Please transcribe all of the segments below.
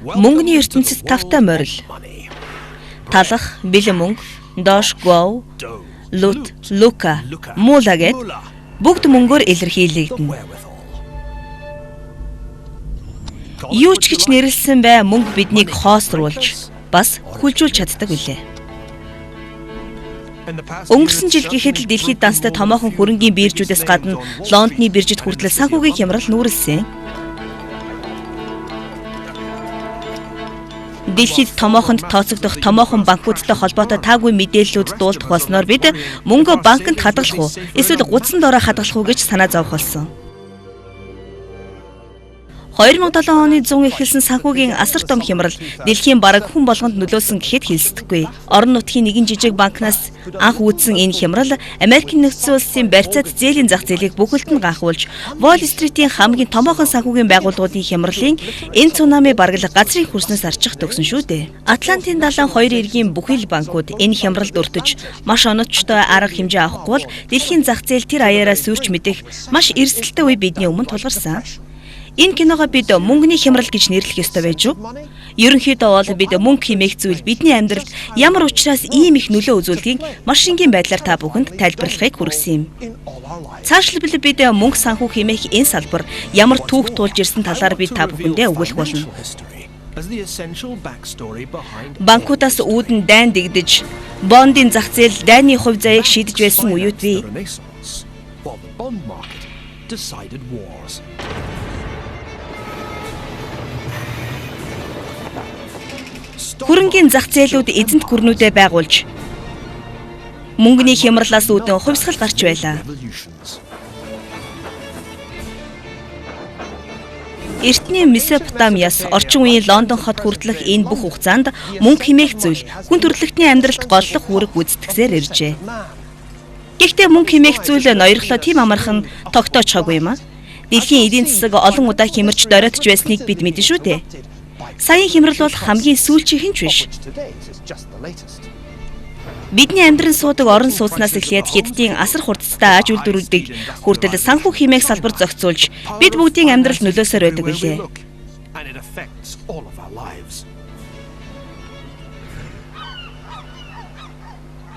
Мөнгөний ертөнцид тавтай морил. Талах, бэлэн мөнгө, доош гоу, лут, лука, муула гэд бүгд мөнгөөр илэрхийлэгдэнэ. Юу ч гэж нэрлэсэн бай, мөнгө биднийг хоосруулж бас хүлжүүлж чаддаг билээ. Өнгөрсөн жил гэхэд л дэлхийд данстай томоохон хөрөнгийн биржүүдээс гадна Лондоны биржид хүртэл санхүүгийн хямрал нүүрлсэн. Дэлхийд томоохонд тооцогдох томоохон банкудтай холбоотой таагүй мэдээллүүд дуулдах болсноор бид мөнгөө банкнд хадгалах уу эсвэл гудсан доороо хадгалах уу гэж санаа зовох болсон. 2007 оны 100 эхэлсэн санхүүгийн асар том хямрал дэлхийн бараг хүн болгонд нөлөөлсөн гэхэд хэлсдэхгүй. Орон нутгийн нэгэн жижиг банкнаас анх үүдсэн энэ хямрал Америкийн нэгдсэн улсын барьцаат зээлийн зах зээлийг бүхэлд нь ганхуулж, Уолл Стритийн хамгийн томоохон санхүүгийн байгууллагуудын хямралын энэ цунами бараг л газрын хөрснөөс арчих төгсөн шүү дээ. Атлантын далайн хоёр эргийн бүхий л банкуд энэ хямралд өртөж, маш оновчтой арга хэмжээ авахгүй бол дэлхийн зах зээл тэр аяараа сүрч мэдэх маш эрсдэлтэй үе бидний өмнө тулгарсан. Энэ киногоо бид мөнгөний хямрал гэж нэрлэх ёстой байж юу? Ерөнхийдөө бол бид мөнгө хэмээх зүйл бидний амьдралд ямар учраас ийм их нөлөө үзүүлдгийг маш энгийн байдлаар та бүхэнд тайлбарлахыг хүргэсэн юм. Цаашлбал бид мөнгө санхүү хэмээх энэ салбар ямар түүх туулж ирсэн талаар бид та бүхэндээ өгүүлэх болно. Банкудаас үүдэн дайн дэгдэж, бондын зах зээл дайны хувь заяаг шийдэж байсан үеүд бий. Хөрөнгийн зах зээлүүд эзэнт гүрнүүдээ байгуулж, мөнгөний хямралаас үүдэн хувьсгал гарч байлаа. Эртний Месопотамиас орчин үеийн Лондон хот хүртэлх энэ бүх хугацаанд мөнгө хэмээх зүйл хүн төрөлхтний амьдралд голлох үүрэг гүйцэтгсээр иржээ. Гэхдээ мөнгө хэмээх зүйл ноёрхлоо тийм амархан тогтоочхоогүй юм а. Дэлхийн эдийн засаг олон удаа хямарч доройтж байсныг бид мэднэ шүү дээ. Саяын хямрал бол хамгийн сүүлчийнх нь ч биш. Бидний амьдран суудаг орон сууцнаас эхлээд Хятадын асар хурдцтай аж үйлдвэрүүдийг хүртэл санхүү хэмээх салбар зохицуулж бид бүгдийн амьдралд нөлөөсөр байдаг билээ.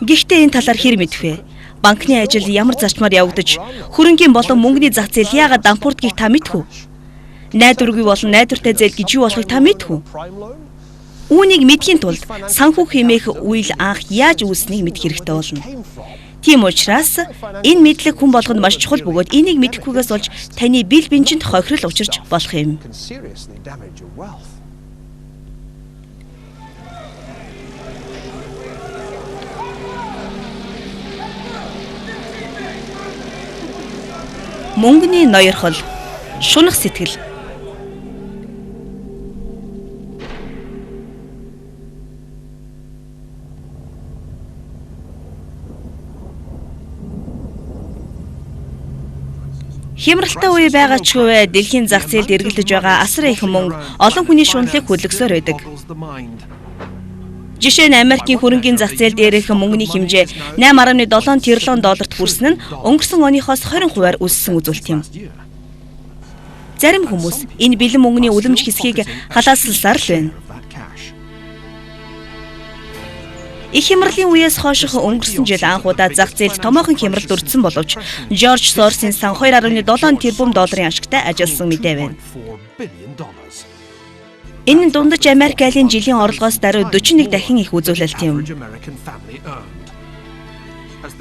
Гэхдээ энэ талаар хэр мэдэх вэ? Банкны ажил ямар зарчмаар явагдаж, хөрөнгийн болон мөнгөний зах зээл яагаад дампуурдгийг та мэдэх үү? Найдваргүй болон найдвартай зээл гэж юу болохыг та мэдэх үү? Үүнийг мэдэхийн тулд санхүү хэмээх үйл анх яаж үүснийг мэдэх хэрэгтэй болно. Тийм учраас энэ мэдлэг хүн болгонд маш чухал бөгөөд энийг мэдэхгүйгээс болж таны бил бинжинд хохирол учирч болох юм. Мөнгөний ноёрхол, шунах сэтгэл. Хямралтай үе байгаа ч үгүй дэлхийн зах зээлд эргэлдэж байгаа асар их мөнгө олон хүний шунлыг хөдөлгсөөр байдаг. Жишээ нь Америкийн хөрөнгийн зах зээл дээрх мөнгөний хэмжээ 8.7 триллион долларт хүрсэн нь өнгөрсөн оныхоос 20%-аар өссөн үзүүлэлт юм. Зарим хүмүүс энэ бэлэн мөнгөний үлэмж хэсгийг халаасласаар л байна. Их хямралын үеэс хойших өнгөрсөн жил анх удаа зах зээлд томоохон хямралд өртсөн боловч Жорж Соросын сан 2.7 тэрбум долларын ашигтай ажилласан мэдээ байна. Энэ нь дундаж Америк айлын жилийн орлогоос даруй 41 дахин их үзүүлэлт юм.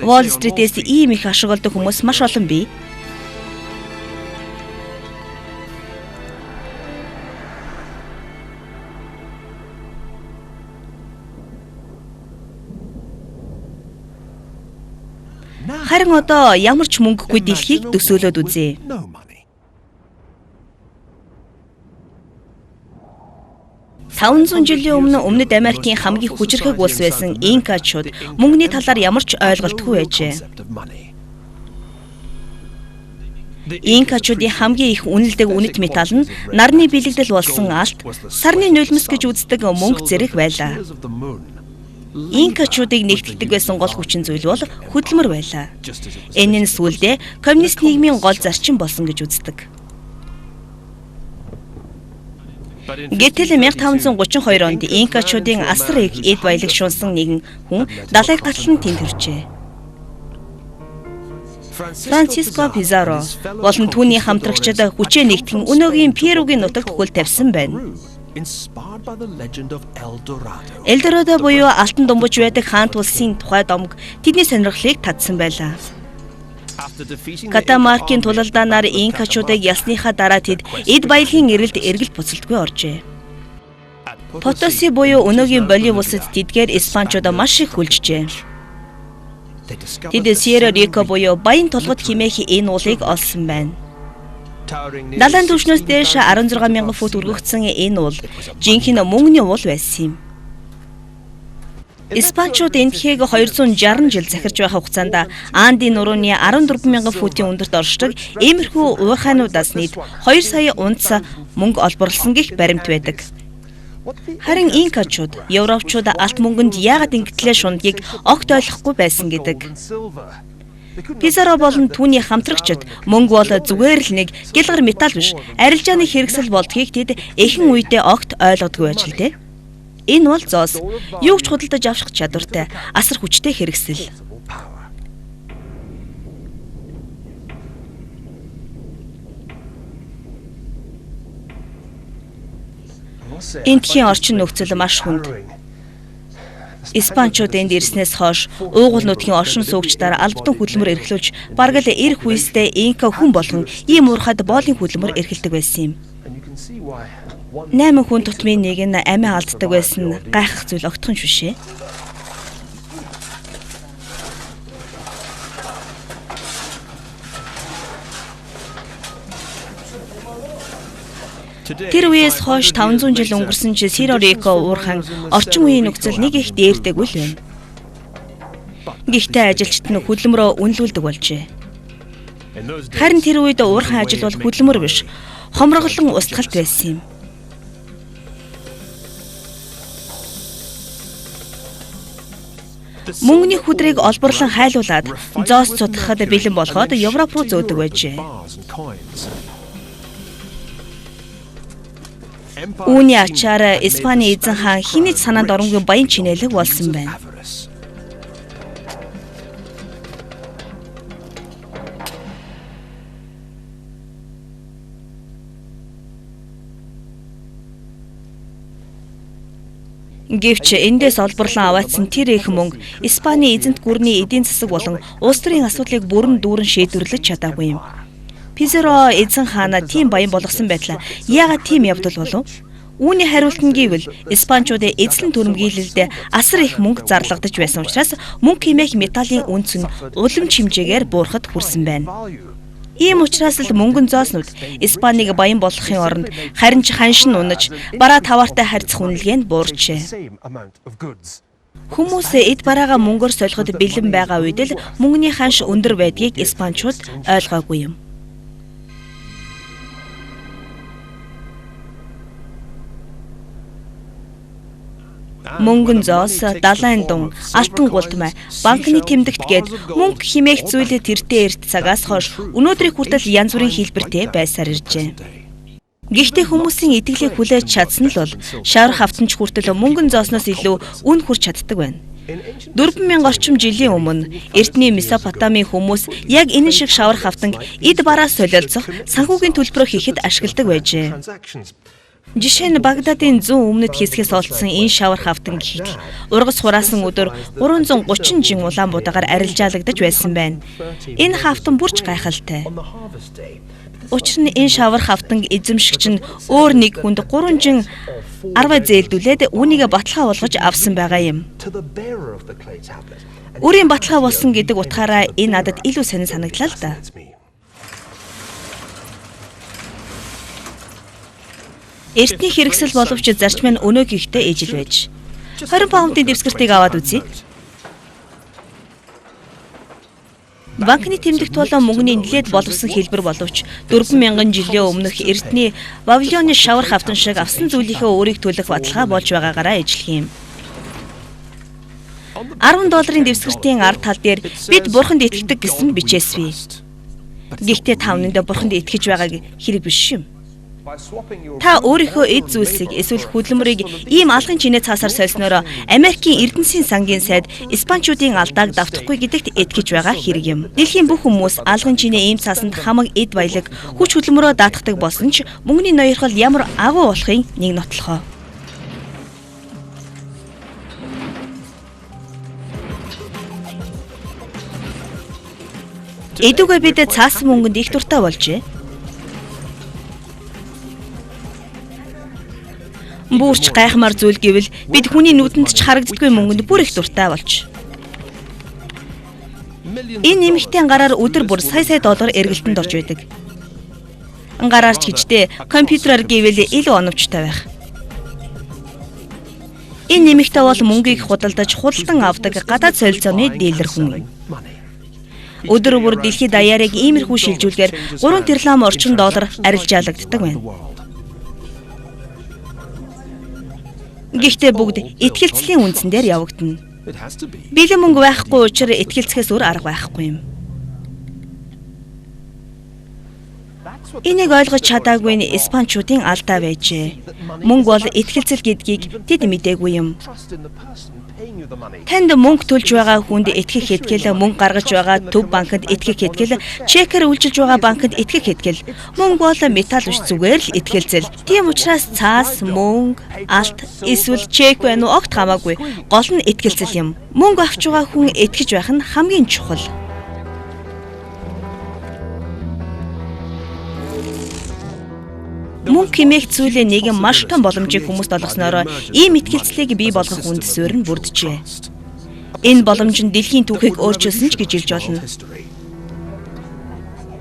Уолл Стритээс ийм их ашиг олдог хүмүүс маш олон бий. Харин одоо ямар ч мөнгөгүй дэлхийг төсөөлөд үзье. 500 жилийн өмнө Өмнөд Америкийн хамгийн хүчирхэг улс байсан Инкачууд мөнгөний талаар ямар ч ойлголтгүй байжээ. Инкачуудын хамгийн их үнэлдэг үнэт металл нь нарны бэлэгдэл болсон алт, сарны нулимс гэж үздэг мөнгө зэрэг байлаа. Инкачуудыг нэгтгэдэг байсан гол хүчин зүйл бол хөдөлмөр байлаа. Энэ нь сүүлдээ коммунист нийгмийн гол зарчим болсон гэж үздэг. Гэтэл 1532 онд инкачуудын асар их эд баялаг шунсан нэгэн хүн далайг гатлан тэнд төржээ. Франциско Пизарро болон түүний хамтрагчид хүчээ нэгтгэн өнөөгийн Перугийн нутагт хөл тавьсан байна. Элдорадо буюу алтан думбаж байдаг хаант улсын тухай домог тэдний сонирхлыг татсан байлаа. Катамаркийн тулалдаанаар инкачуудыг ялсныхаа дараа тэд эд баялагын эрэлд эргэлт буцалтгүй оржээ. Потоси буюу өнөөгийн Болив улсад тэдгээр испанчууд маш их хүлжжээ. Тэд Сьерра Рико буюу Баян толгод хэмээх энэ уулыг олсон байна. Далайн түвшнөөс дээш 16,000 фут өргөгдсөн энэ уул жинхэнэ мөнгөний уул байсан юм. Испанчууд Энтхийг 260 жил захирч байх хугацаанд Андын нурууны 14,000 футын өндөрт оршдог иймэрхүү уурхайнуудаас нийт 2 сая унц мөнгө олборлсон гэх баримт байдаг. Харин инкачууд, европчууд алт мөнгөнд яагаад ингэтлээ шундгийг огт ойлгохгүй байсан гэдэг. Пизаро болон түүний хамтрагчид мөнгө бол зүгээр л нэг гэлгэр металл биш, арилжааны хэрэгсэл болдгийг тэд эхэн үедээ огт ойлгодгүй байж л дээ. Энэ бол зоос, юу ч худалдаж авах чадвартай, асар хүчтэй хэрэгсэл. Энтхийн орчин нөхцөл маш хүнд. Испанчууд энд ирснээс хойш уугуул нутгийн оршин суугчдаар албадан хөдөлмөр эрхлүүлж бараг л ирэх үеэсээ инка хүн болгон ийм уурхайд боолын хөдөлмөр эрхэлдэг байсан юм. 8 хүн тутмын нэг нь амиа алддаг байсан нь гайхах зүйл огтхон ч биш ээ. Тэр үеэс хойш 500 жил өнгөрсөн ч Сиро Рико уурхайн орчин үеийн нөхцөл нэг их дээрдэггүй л байна. Гэхдээ ажилчид нь хөдөлмөрөө үнэлүүлдэг болжээ. Харин тэр үед уурхайн ажил бол хөдөлмөр биш, хомроглон устгалт байсан юм. Мөнгөний хүдрийг олборлон хайлуулад зоос цутгахад бэлэн болгоод Европ руу зөөдөг байжээ. Үүний ачаар Испани эзэн хаан хэний ч санаанд оромгүй баян чинээлэг болсон байна. Гэвч эндээс олборлон аваачсан тэр их мөнгө Испани эзэнт гүрний эдийн засаг болон улс төрийн асуудлыг бүрэн дүүрэн шийдвэрлэж чадаагүй юм. Пизаро эзэн хаанаа тийм баян болгосон байдлаа яагаад тийм явдал болов? Үүний хариулт нь гэвэл Испанчуудын эзлэн түрэмгийлэлд асар их мөнгө зарлагдаж байсан учраас мөнгө хэмээх металлын үнц нь улам хэмжээгээр буурахад хүрсэн байна. Ийм учраас л мөнгөн зооснууд Испанийг баян болгохын оронд харин ч ханш нь унаж бараа таваартай харьцах үнэлгээ нь буурчээ. Хүмүүс эд бараагаа мөнгөөр солиход бэлэн байгаа үед л мөнгөний ханш өндөр байдгийг испанчууд ойлгоогүй юм. Мөнгөн зоос, далайн дун, алтан гултмай, банкны тэмдэгт гээд мөнгө хэмээх зүйл тэртээ эрт цагаас хойш өнөөдрийг хүртэл янз бүрийн хэлбэртэй байсаар иржээ. Гэхдээ хүмүүсийн итгэлийг хүлээж чадсан л бол шавар хавтанч хүртэл мөнгөн зоосноос илүү үн хүрч чаддаг байна. 4000 орчим жилийн өмнө эртний Месопотамийн хүмүүс яг энэ шиг шавар хавтанг эд бараа солиолцох санхүүгийн төлбөрөөр хийхэд ашигладаг байжээ. Жишээ нь Багдадын зүүн өмнөд хэсгээс олдсон энэ шавар хавтан гэхэд ургас хураасан өдөр 330 жин улаан будагаар арилжаалагдаж байсан байна. Энэ хавтан бүрч гайхалтай. Учир нь энэ шавар хавтанг эзэмшигч нь өөр нэг хүнд 3 жин 10 зээлдүүлээд үүнийг баталгаа болгож авсан байгаа юм. Өөрийн баталгаа болсон гэдэг утгаараа энэ надад илүү сонин санагдлаа л да. Эртний хэрэгсэл боловч зарчим нь өнөөгийнхтэй ижил байж. 20 паундын дэвсгэртийг аваад үзье. Банкны тэмдэгт болон мөнгөний нэлээд боловсон хэлбэр боловч 4000 жилийн өмнөх эртний Вавилоны шавар хавтан шиг авсан зүйлийнхээ өөрийг төлөх баталгаа болж байгаагаараа ижлэх юм. 10 долларын дэвсгэртийн ард тал дээр бид бурханд итгэдэг гэсэн бичээсвэ. Гэхдээ та үнэндээ бурханд итгэж байгааг хэрэг биш юм. Та өөрийнхөө эд зүйлсийг эсвэл хөдөлмөрийг ийм алган чинээ цаасаар сольсноор Америкийн Эрдэнэсийн сангийн сайд Испанчуудын алдааг давтахгүй гэдэгт итгэж байгаа хэрэг юм. Дэлхийн бүх хүмүүс алган чинээ ийм цаасанд хамаг эд баялаг, хүч хөдөлмөрөө даатгадаг болсон ч мөнгөний ноёрхол ямар агуу болохын нэг нотлохоо. Эдүүгээ бид цаасан мөнгөнд их дуртай болжээ. Бүрч гайхмаар зүйл гэвэл бид хүний нүдэнд ч харагддаггүй мөнгөнд бүр их дуртай болж. Энэ нэмэгтэн гараар өдөр бүр сая сая доллар эргэлтэнд орж байдаг. Гараар ч гэжтэй компьютераар гэвэл илүү оновчтой байх. Энэ нэмэгтэй бол мөнгийг худалдаж худалдан авдаг гадаад солилцооны дилер хүн юм. Өдөр бүр дэлхийд даяарыг иймэрхүү шилжүүлгээр 3 тэрлам орчим доллар арилжаалагддаг байна. Гэхдээ бүгд итгэлцлийн үндсэн дээр явагдана. Бэлэн мөнгө байхгүй учраас итгэлцэхээс өөр арга байхгүй юм. Энийг ойлгож чадаагүй нь Испанчуудын алдаа байжээ. Мөнгө бол итгэлцэл гэдгийг тэд мдээгүй юм. Танд мөнгө төлж байгаа хүнд итгэх хэтгэл, мөнгө гаргаж байгаа төв банкнд итгэх хэтгэл, чекээр үйлчилж байгаа банкнд итгэх хэтгэл. Мөнгө бол металл биш, зүгээр л итгэлцэл. Тийм учраас цаас, мөнгө, алт эсвэл чек байна уу огт хамаагүй. Гол нь итгэлцэл юм. Мөнгө авч байгаа хүн итгэж байх нь хамгийн чухал. Мөнгө хэмээх зүйлээ нэгэн маш том боломжийг хүмүүст олгосноор ийм итгэлцлийг бий болгох үндэс суурь нь бүрджээ. Энэ боломж нь дэлхийн түүхийг өөрчилсөн ч гэж хэлж болно.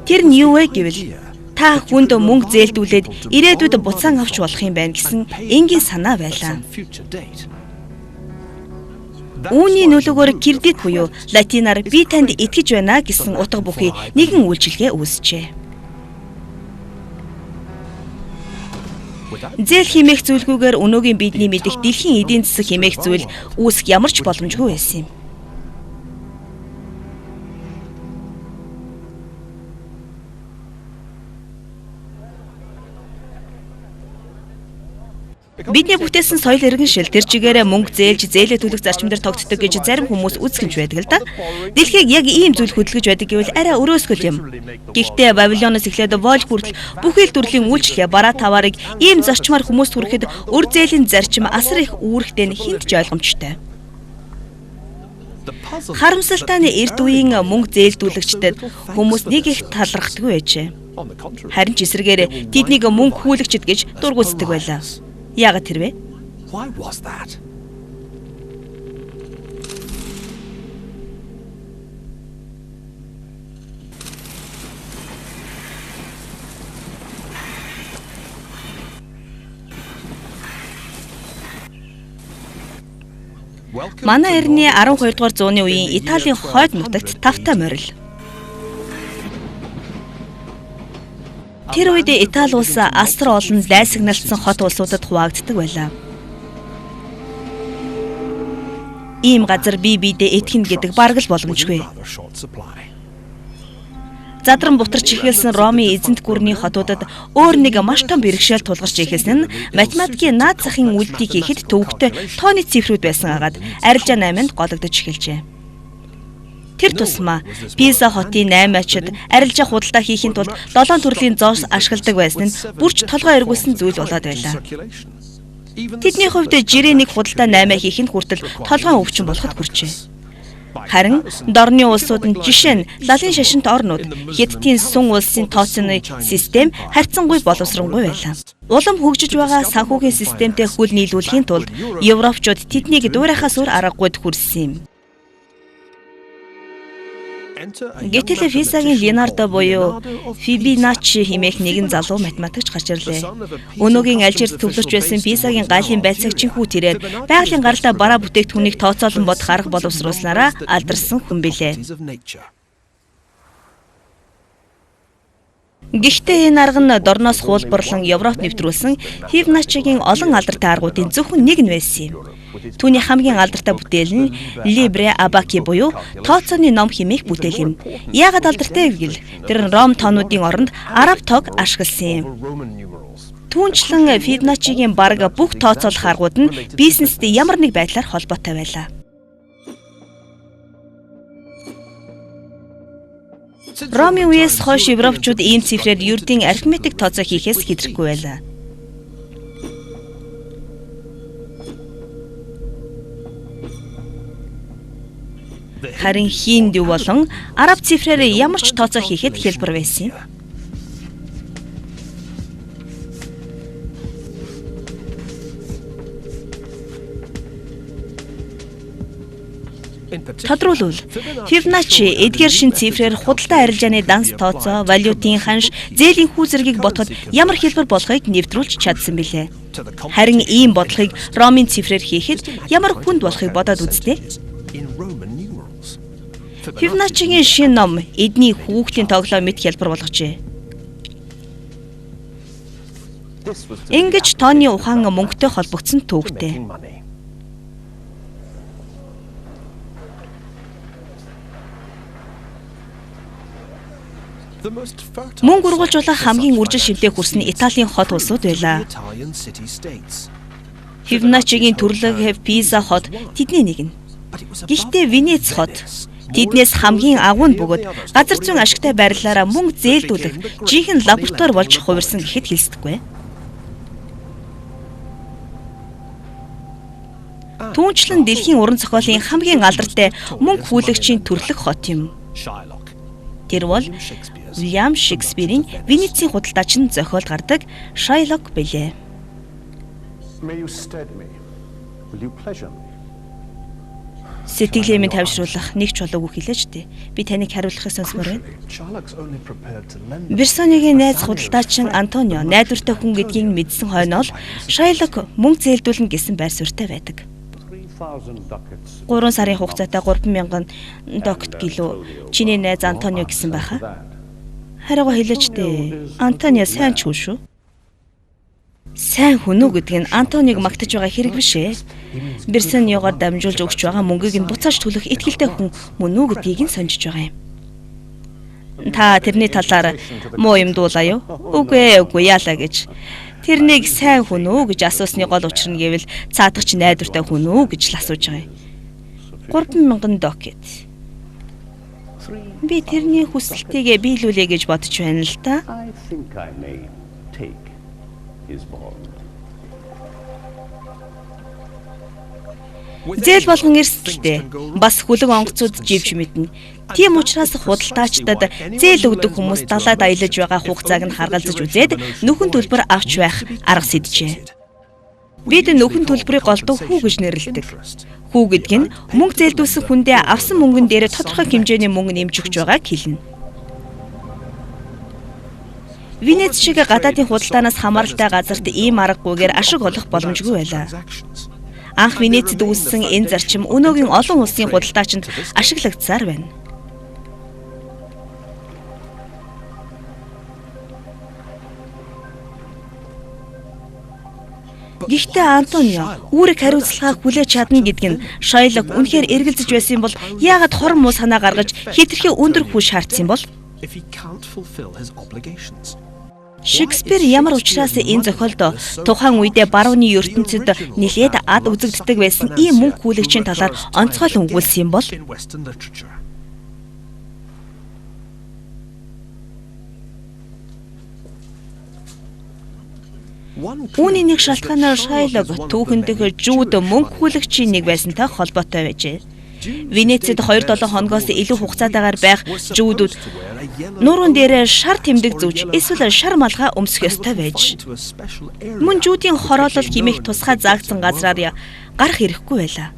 Тэр нь юу вэ гэвэл та хүнд мөнгө зээлдүүлээд ирээдүйд буцаан авч болох юм байна гэсэн энгийн санаа байлаа. Үүний нөлөөгөөр кредит буюу латинаар би танд итгэж байна гэсэн утга бүхий нэгэн үйлчилгээ үүсжээ. Зээл хэмээх зүйлгүйгээр өнөөгийн бидний мэдэх дэлхийн эдийн засаг хэмээх зүйл үүсэх ямар ч боломжгүй байсан юм. Бидний бүтээсэн соёл иргэншил тэр чигээрээ мөнгө зээлж зээлээ төлөх зарчим дээр тогтдог гэж зарим хүмүүс үзэсгэлж байдаг л да. Дэлхийг яг ийм зүйл хөдөлгөж байдаг гэвэл арай өрөөсгөл юм. Гэхдээ Вавилоноос эхлээд Волг хүртэл бүхий л төрлийн үйлчлэгээ бараа таваарыг ийм зарчмаар хүмүүст хүрэхэд өр зээлийн зарчим асар их үүрэгтэй нь хүнд ч ойлгомжтой. Харамсалтай нь эрд үеийн мөнгө зээлдүүлэгчдэд хүмүүс нэг их талархдаггүй байжээ. Харин ч эсрэгээр тэднийг мөнгө хүлэгчд гэж дургуутдаг байлаа. Яагаад тэр вэ? Манай эртний 12 дугаар зууны үеийн Италийн хойд нутагт тавтай морил. Тэр үед Итали улс асар олон лайсагналцсан хот улсуудад хуваагддаг байлаа. Ийм газар бие биедээ итгэнэ гэдэг бараг л боломжгүй. Задран бутарч эхэлсэн Ромын эзэнт гүрний хотуудад өөр нэг маш том бэрхшээл тулгарч эхэлсэн нь математикийн наад захын үйлдэлийг хийхэд төвөгтэй тооны цифрүүд байсан агаад арилжаа 8-нд гологдож эхэлжээ. Тэр тусмаа Пиза хотын 8 ачид арилжаа худалдаа хийхин тулд 7 төрлийн зоос ашигладаг байсан нь бүрч толгой эргүүлсэн зүйл болоод байлаа. Тэдний хувьд жирийн нэг худалдаа 8 хийх нь хүртэл толгойн өвчин болоход хүрчээ. Харин дорны улсууд нь жишээ нь лалын шашинт орнууд Хятадын сүн улсын тооцооны систем харьцангуй боловсронгуй байлаа. Улам хөгжиж байгаа санхүүгийн системтэй хөл нийлүүлэхийн тулд европчууд тэднийг дуурайхаас өөр аргагүйд хүрсэн юм. Гэтэл Фисагийн Леонардо буюу Фибоначчи хэмээх нэгэн залуу математикч гарч ирлээ. Өнөөгийн Алжирт төвлөрч байсан Писагийн галын байцаагчийн хүү тэрээр байгалийн гаралтай бараа бүтээгдэхүүнийг тооцоолон бодох арга боловсруулснараа алдарсан хүн билээ. Гэхдээ энэ арга нь дорноос хуулбарлан Европт нэвтрүүлсэн Фибоначчигийн олон алдартай аргуудын зөвхөн нэг нь байсан юм. Түүний хамгийн алдартай бүтээл нь Libre Abaci буюу тооцооны ном хэмээх бүтээл юм. Яагаад алдартай вэ гэвэл тэр нь Ром тоонуудын оронд араб тоог ашигласан юм. Түүнчлэн Фибоначчигийн бараг бүх тооцоолох аргууд нь бизнестэй ямар нэг байдлаар холбоотой байлаа. Ромын үеэс хойш европчууд ийм цифрээр ердийн арифметик тооцоо хийхээс хэтрэхгүй байлаа. Харин хиндүү болон араб цифрээр ямар ч тооцоо хийхэд хялбар байсан юм. Тодруулбал, Фибоначчи эдгээр шин цифрээр худалдаа арилжааны данс тооцоо, валютын ханш, зээлийн хүү зэргийг бодоход ямар хялбар болохыг нэвтрүүлж чадсан билээ. Харин ийм бодлогыг Ромын цифрээр хийхэд ямар хүнд болохыг бодоод үзтээ. Фибоначчигийн шин ном эдний хүүхдийн тоглоом мэт хялбар болгожээ. Ингэж тооны ухаан мөнгөтэй холбогдсон түүхтэй. Мөнгө ургуулж болох хамгийн үржил шимтэй хүрсэн Италийн хот улсууд байлаа. Фибоначчигийн төрлөг Пиза хот тэдний нэг нь. Гэхдээ Венец хот тэднээс хамгийн агуу нь бөгөөд газар зүйн ашигтай байрлалаараа мөнгө зээлдүүлэх жинхэнэ лаборатори болж хувирсан гэхэд хэлсдэггүй. Түүнчлэн дэлхийн уран зохиолын хамгийн алдартай мөнгө хүлэгчийн төрлөх хот юм. Тэр бол Уильям Шекспирийн Венецийн худалдаач нь зохиолд гардаг Шайлок билээ. Сэтгэлээ минь тавьшруулах нэг чулууг хэлээч дээ. Би таныг хариулахыг сонсмоор байна. Берсонигийн найз худалдаачин Антонио найдвартай хүн гэдгийг мэдсэн хойноо л Шайлок мөнгө зээлдүүлнэ гэсэн байр суурьтай байдаг. 3 сарын хугацаатай 3000 докт гэлүү чиний найз Антонио гэсэн байхаа. Хариугаа хэлээч дээ. Антонио сайн ч хүн шүү. Сайн хүн үү гэдэг нь Антониг магтаж байгаа хэрэг биш ээ. Берсониогоор дамжуулж өгч байгаа мөнгийг нь буцааж төлөх итгэлтэй хүн мөн үү гэдгийг нь сонжиж байгаа юм. Та тэрний талаар муу юм дуулаа юу? Үгүй ээ, үгүй яалаа гэж. Тэрнийг сайн хүн үү гэж асуусны гол учир нь гэвэл цаадах чи найдвартай хүн үү гэж л асууж байгаа юм. 3000 докет. Би тэрний хүсэлтийг биелүүлье гэж бодож байна л да. Зээл болгон эрсдэлтэй. Бас хүлэг онгоцууд живж мэднэ. Тийм учраас худалдаачдад зээл өгдөг хүмүүс далайд аялаж байгаа хугацааг нь харгалзаж үзээд нөхөн төлбөр авч байх арга сэджээ. Бид нөхөн төлбөрийг голдуу хүү гэж нэрлэдэг. Хүү гэдэг нь мөнгө зээлдүүлсэн хүндээ авсан мөнгөн дээр тодорхой хэмжээний мөнгө нэмж өгч байгааг хэлнэ. Венец шиг гадаадын худалдаанаас хамааралтай газарт ийм аргагүйгээр ашиг олох боломжгүй байлаа. Анх Венецэд үүссэн энэ зарчим өнөөгийн олон улсын худалдаачинд ашиглагдсаар байна. Гэхдээ Антонио үүрэг хариуцлагаа хүлээж чадна гэдг нь Шайлок үнэхээр эргэлзэж байсан юм бол яагаад хор муу санаа гаргаж хэтэрхий өндөр хүү шаардсан юм бол? Шекспир ямар учраас энэ зохиолд тухайн үедээ барууны ертөнцид нэлээд ад үзэгддэг байсан ийм мөнгө хүлэгчийн талаар онцгойлон өгүүлсэн юм бол? Үүний нэг шалтгаан нь Шайлок түүхэн дэх жүүд мөнгө хүлэгчийн нэг байсантай холбоотой байжээ. Венецэд 2-7 хоногоос илүү хугацаатайгаар байх жүүдүүд нуурын дээр шар тэмдэг зүүж эсвэл шар малгай өмсөх ёстой байж. Мөн жүүдийн хороолол хэмээх тусгай заагдсан газраар гарах эрхгүй байлаа.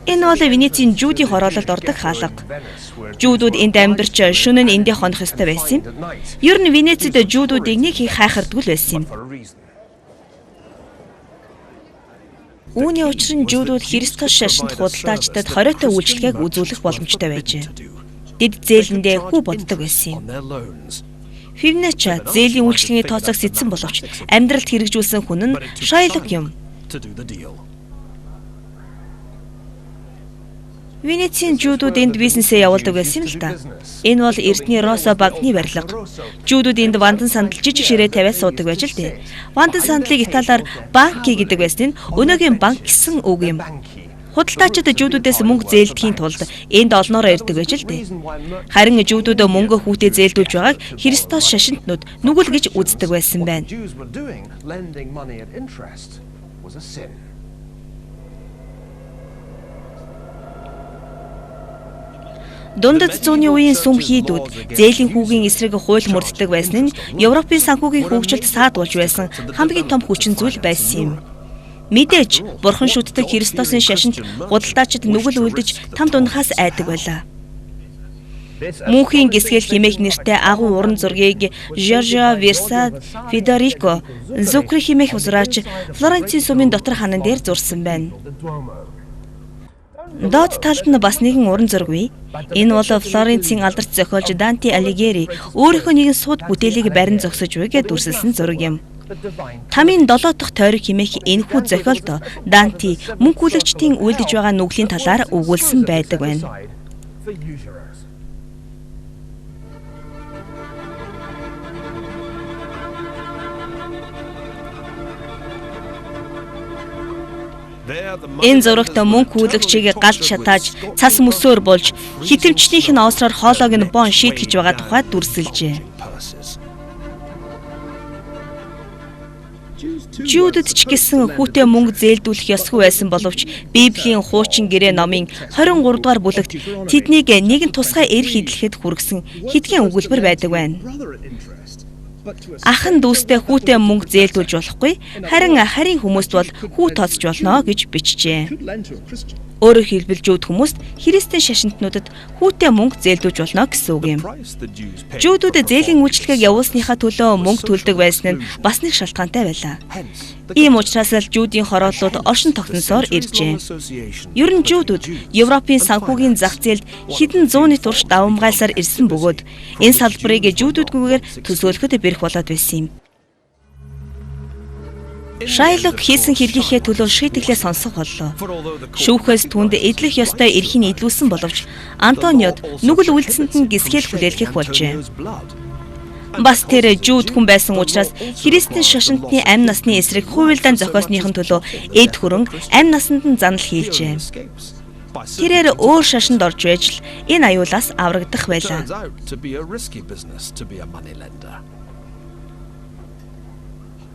Энэ бол Венецийн жүүдийн хороололд ордог хаалга. Жүүдүүд энд амьдарч шөнө нь эндээ хонох ёстой байсан юм. Ер нь Венецэд жүүдүүдийг нэг их хайхардгүй л байсан юм. Үүний учир нь жүүдүүд Христос шашинд худалдаачдад хориотой үйлчлэгийг үзүүлэх боломжтой байжээ. Тэд зээлэндээ хүү боддог байсан юм. Фибоначчи зээлийн үйлчлэгийн тооцоог сэтсэн боловч амьдралд хэрэгжүүлсэн хүн нь Шайлок юм. Венецийн жүүдүүд энд бизнесээ явуулдаг байсан юм л да. Энэ бол эртний Росо банкны барилга. Жүүдүүд энд вандан сандал жижиг ширээ тавиад суудаг байж л дээ. Вандан сандлыг италиар банки гэдэг байсан нь өнөөгийн банк гэсэн үг юм. Худалдаачид жүүдүүдээс мөнгө зээлдэхийн тулд энд олноороо ирдэг байж л дээ. Харин жүүдүүд мөнгө хүүтэй зээлдүүлж байгааг Христос шашинтнууд нүгэл гэж үздэг байсан байна. Дундад зууны үеийн сүм хийдүүд зээлийн хүүгийн эсрэг хууль мөрддөг байсан нь Европын санхүүгийн хөгжилд саад болж байсан хамгийн том хүчин зүйл байсан юм. Мэдээж бурхан шүтдэг Христосын шашинд худалдаачид нүгэл үлдэж тамд унахаас айдаг байлаа. Мөнхийн гисгэл хэмээх нэртэй агуу уран зургийг Жоржо Верса Федерико Зукри хэмээх зураач Флоренцийн сумын дотор ханан дээр зурсан байна. Доод талд нь бас нэгэн уран зураг бий. Энэ бол Флоренцийн алдарт зохиолч Данте Алигьери өөрийнхөө нэгэн сууд бүтээлийг барин зогсож буй гэж дүрсэлсэн зураг юм. Тамийн 7 дахь тойрог хэмээх энэхүү зохиолд Данте мөнгө хүлэгчдийн үйлдэж байгаа нүглийн талаар өгүүлсэн байдаг байна. Энэ зурагт мөнгө хүлэгчийг галд шатааж, цас мөсөөр болж, хитэмчнийх нь оосроор хоолойг нь бон шийтгэж байгаа тухай дүрсэлжээ. Жүүдэд ч гэсэн хүүтэй мөнгө зээлдүүлэх ёсгүй байсан боловч Библийн хуучин гэрээ номын 23 дугаар бүлэгт тэднийг нэгэн тусгай эрх эдлэхэд хүргэсэн хэдхэн өгүүлбэр байдаг байна. Ах нь дүүстэй хүүтэй мөнгө зээлдүүлж болохгүй, харин харийн хүмүүст бол хүү тооцож болно гэж бичжээ. Өөрөөр хэлбэл жүүд хүмүүст христийн шашинтнуудад хүүтэй мөнгө зээлдүүлж болно гэсэн үг юм. Жүүдүүд зээлийн үйлчлэгийг явуулсныхаа төлөө мөнгө төлдөг байсан нь бас нэг шалтгаантай байлаа. Ийм учраас л жүүдийн хорооллууд оршин тогтносоор иржээ. Ер нь жүүдүүд Европын санхүүгийн зах зээлд хэдэн зууны турш давамгайлсаар ирсэн бөгөөд энэ салбарыг жүүдүүдгүйгээр төсөөлөхөд бэрх болоод байсан юм. Шайлок хийсэн хэргийнхээ төлөө шийтгэлээ сонсох боллоо. Шүүхээс түнд эдлэх ёстой эрхийг эдлүүлсэн боловч Антониод нүгэл үйлдсэнд нь гисгэл хүлээлгэх болжээ. Бас тэр жүүд хүн байсан учраас христийн шашинтны амь насны эсрэг хувилдаан зохиосныхын төлөө эд хөрөнгө амь насанд нь занал хийлжээ. Тэрээр өөр шашинд орж байж л энэ аюулаас аврагдах байлаа.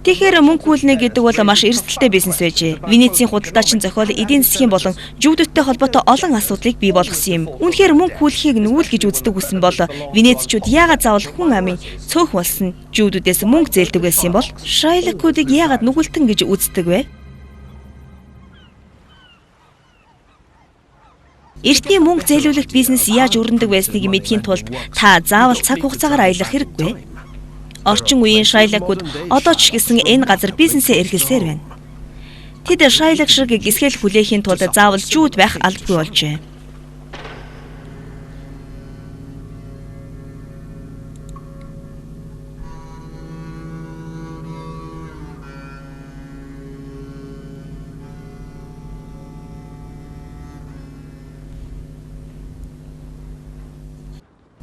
Тэгэхээр мөнгө хүлнэ гэдэг бол маш эрсдэлтэй бизнес байжээ. Венецийн худалдаачин зохиол эдийн засгийн болон жүүдүүдтэй холбоотой олон асуудлыг бий болгосон юм. Үнэхээр мөнгө хүлхийг нүгэл гэж үздэг үсэн бол венецчүүд яагаад заавал хүн амын цөөх болсон жүүдүүдээс мөнгө зээлдэг байсан юм бол Шайлокуудыг яагаад нүгэлтэн гэж үздэг вэ? Эртний мөнгө зээлүүлэх бизнес яаж өрнөдөг байсныг мэдэхийн тулд та заавал цаг хугацаагаар аялах хэрэггүй. Орчин үеийн Шайлокууд одоо ч гэсэн энэ газар бизнесээ эрхэлсээр байна. Тэд Шайлок шиг гисгэл хүлээхийн тулд заавал жүүд байх албагүй болжээ.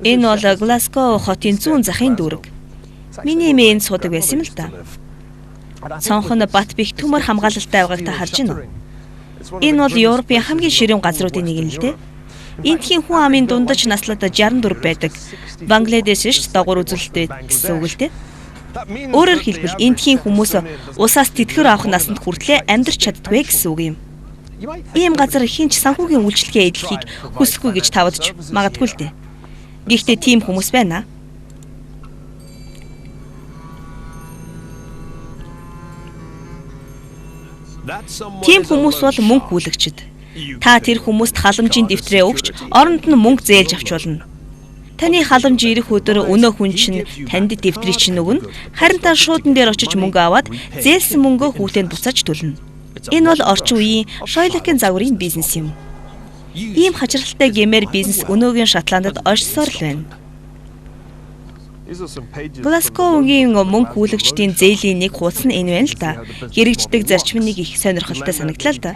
Энэ бол Глазго хотын зүүн захын дүүрэг. Миний эмээ энд суудаг байсан юм л да. Цонх нь бат бих төмөр хамгаалалтай байгааг та харж байна уу? Энэ бол Европын хамгийн ширүүн газруудын нэг нь л дээ. Эндхийн хүн амын дундаж наслаад 64 байдаг. Бангладеш ч догуур үзүүлэлттэй гэсэн үг л дээ. Өөрөөр хэлбэл эндхийн хүмүүс улсаас тэтгэвэр авах насанд хүртлээр амьдрч чаддаггүй гэсэн үг юм. Ийм газар хэн ч санхүүгийн үйлчилгээ эдлэхийг хүсэхгүй гэж тавдж магадгүй л дээ. Гэхдээ тийм хүмүүс байна. Тийм хүмүүс бол мөнгө хүлэгчид. Та тэр хүмүүст халамжийн дэвтрээ өгч оронд нь мөнгө зээлж авч болно. Таны халамж ирэх өдөр өнөө хүн чинь танд дэвтрийг чинь өгнө. Харин та шуудан дээр очиж мөнгө аваад зээлсэн мөнгөө хүүтэнд буцааж төлнө. Энэ бол орчин үеийн Шойлокийн загварын бизнес юм. Ийм хачирхалтай гэмээр бизнес өнөөгийн Шотландд оршсоор л байна. Глазгоугийн мөнгө хүлэгчдийн зээлийн нэг хуудас нь энэ байна л да. Хэрэгждэг зарчим нэг их сонирхолтой санагдлаа л да.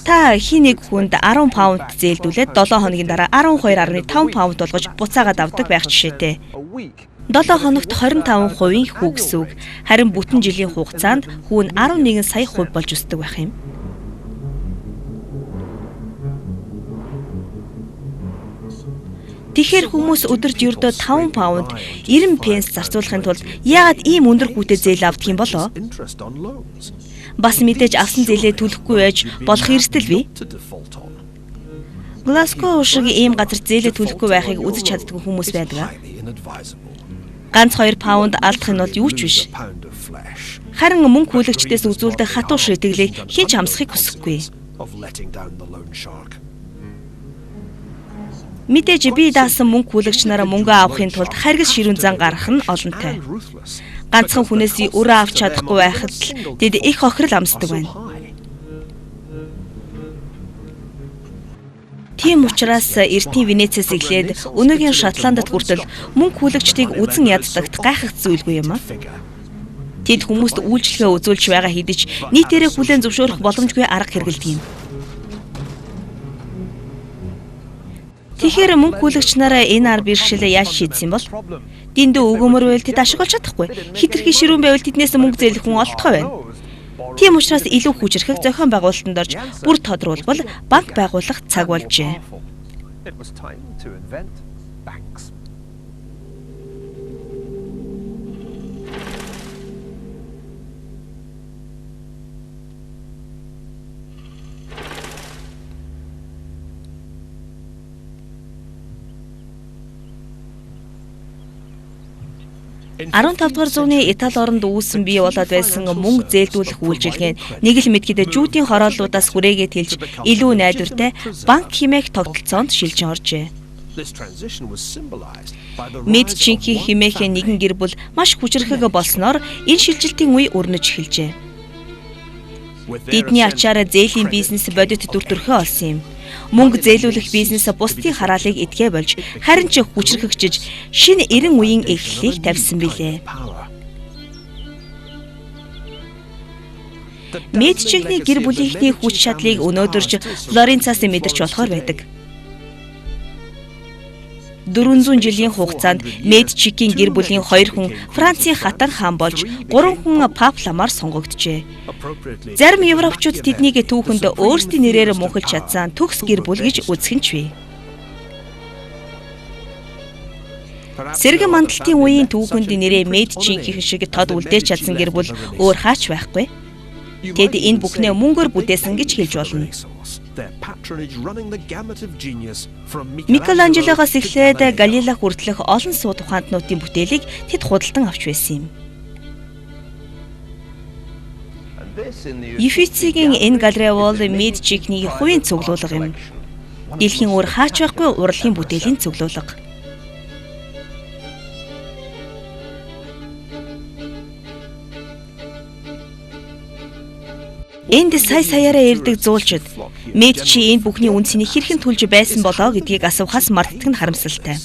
Та хин нэг хүнд 10 паунд зээлдүүлээд 7 хоногийн дараа 12.5 паунд болгож буцаагаад авдаг байх жишээтэй. 7 хоногт 25% хүү гэсэн үг. Харин бүтэн жилийн хугацаанд хүү нь 11 сая хувь болж өсдөг байх юм. Тэгэхээр хүмүүс өдөрт ердөө 5 паунд 90 пенс зарцуулахын тулд яагаад ийм өндөр хүүтэй зээл авдаг юм болоо? Бас мэдээж авсан зээлээ төлөхгүй байж болох эрсдэл бий. Глазго шиг ийм газар зээлээ төлөхгүй байхыг үзэж чаддаггүй хүмүүс байдаг. Ганц 2 паунд алдах нь бол юу ч биш. Харин мөнгө хүлэгчдээс үзүүлдэг хатуу шийтгэлийг хэн ч амсахыг хүсэхгүй. Мэдээж бие даасан мөнгө хүлэгч нараа мөнгө авахын тулд харгас ширүүн зан гаргах нь олонтой. Ганцхан хүнээс өрөө авч чадахгүй байхад л тэд их хохирол амсдаг байна. Тийм учраас эртний Венецээс эхлээд өнөөгийн Шотландд хүртэл мөнгө хүлэгчдийг үзэн яддагт гайхах зүйлгүй юм аа. Тэд хүмүүст үйлчлэгээ үзүүлж байгаа хэдий ч нийтээрээ хүлээн зөвшөөрөх боломжгүй арга хэрэглэдэг юм. Тэгэхээр мөнгө хүлэгч нараа энэ арга бэрхшээлээ яаж шийдсэн юм бол? Дэндүү өгөөмөр байвал тэд ашиг олж чадахгүй. Хэтэрхий ширүүн байвал тэднээс мөнгө зээлэх хүн олдохгүй байна. Тийм учраас илүү хүчирхэг зохион байгуулалтанд орж бүр тодруулбал банк байгуулах цаг болжээ. 15 дугаар зууны Итали оронд үүсэн бий болоод байсан мөнгө зээлдүүлэх үйлчилгээ нэг л мэдгэдэ жүүдийн хорооллуудаас хүрээгээ тэлж илүү найдвартай банк хэмээх тогтолцоонд шилжин оржээ. Медичинхи хэмээх нэгэн гэр бүл маш хүчирхэг болсноор энэ шилжилтийн үе өрнөж эхэлжээ. Тэдний ачаараа зээлийн бизнес бодит дүр төрхөө олсон юм. Мөнгө зээлүүлэх бизнес бусдын хараалыг эдгээ болж харин ч хүчирхэгжиж шинэ 90 үеийн эхлэлийг тавьсан билээ. Медичийнхний гэр бүлийнхний хүч чадлыг өнөөдөрч Флоренцаас мэдэрч болохоор байдаг. 400 жилийн хугацаанд Медичикийн гэр бүлийн 2 хүн Францын хатан хаан болж 3 хүн пап ламаар сонгогджээ. Зарим европчууд тэднийг түүхэнд өөрсдийн нэрээр мөнхөлж чадсан төгс гэр бүл гэж үзэх нь ч бий. Сэргэн мандалтын үеийн түүхэнд нэрээ Медичийн шиг тод үлдээж чадсан гэр бүл өөр хаач байхгүй. Тэд энэ бүхнээ мөнгөөр бүтээсэн гэж хэлж болно. Микеланджелогоос эхлээд Галилей хүртэлх олон сууд ухаантнуудын бүтээлийг тэд худалдан авч байсан юм. Ефицийн энэ галерей бол Медичикний хувийн цуглуулга юм. Дэлхийн өөр хаач байхгүй урлагийн бүтээлийн цуглуулга. Энд сая саяараа ирдэг зуулчид Медичи энэ бүхний үнцнийг хэрхэн төлж байсан болоо гэдгийг асуухаас мартдаг нь харамсалтай.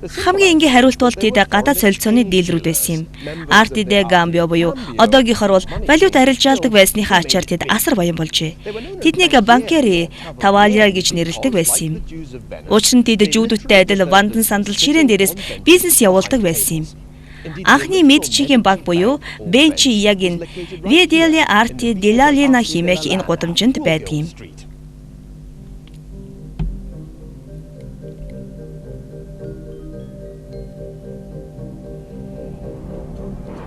Хамгийн энгийн хариулт бол тэд гадаад солилцооны дийлрүүд байсан юм. Арти де Гамбио буюу одоогийнхоор бол валют арилжаалдаг байсныхаа ачаар тэд асар баян болжээ. Тэднийг банкери Тавалиа гэж нэрлэдэг байсан юм. Учир нь тэд жүүдүүдтэй адил вандан сандал ширээн дээрээс бизнес явуулдаг байсан юм. Анхны Медичигийн банк буюу Бенчи яг энэ Via delle Arti della хэмээх энэ гудамжинд байдаг юм.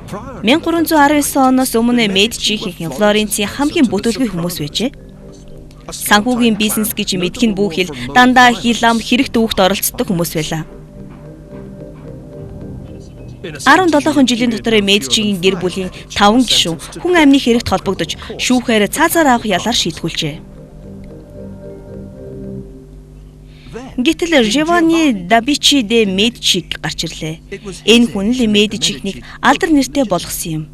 Prior 1319 оноос өмнө Медичихийн Флоренцийн хамгийн бүтээлгүй хүмүүс байжээ. Санхүүгийн бизнес гэж мэдэх нь бүхэл дандаа хил ам хэрэгт өвөгт оролцдог хүмүүс байлаа. 17 жилийн дотор Медичигийн гэр бүлийн 5 гишүүн хүн амны хэрэгт холбогдож шүүхээр цаазаар авах ялаар шийтгүүлжээ. Гэтэл Жованни да Бичи де Медичи гарч ирлээ. Энэ хүн л Медичийнхнийг алдар нэртэй болгосон юм.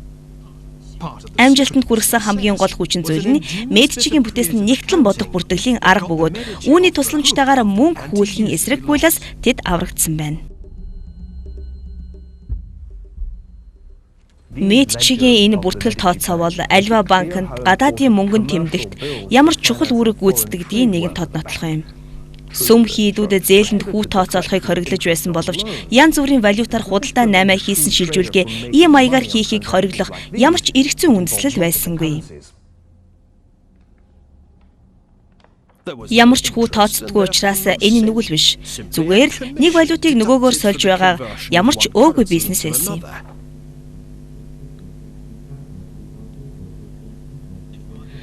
Амжилтанд хүргэсэн хамгийн гол хүчин зүйл нь Медичигийн бүтээсэн нэгтлэн бодох бүртгэлийн арга бөгөөд үүний тусламжтайгаар мөнгө хүлэхийн эсрэг хуулиас тэд аврагдсан байна. Медичигийн энэ бүртгэл тооцоо бол альва банкнд гадаадын мөнгөн тэмдэгт ямар чухал үүрэг гүйцэтгэдгийг нэгэн тод нотлох юм. Сүм хийдүүд зээлэнд хүү тооцоолохыг хориглож байсан боловч янз бүрийн валютаар худалдаа 8 хийсэн шилжүүлгээ ийм маягаар хийхийг хориглох ямар ч эрх зүйн үндэслэл байсангүй. Ямар ч хүү тооцдоггүй учраас энэ нүгэл биш. Зүгээр л нэг валютыг нөгөөгөөр сольж байгаа ямар ч өөгүй бизнес байсан юм.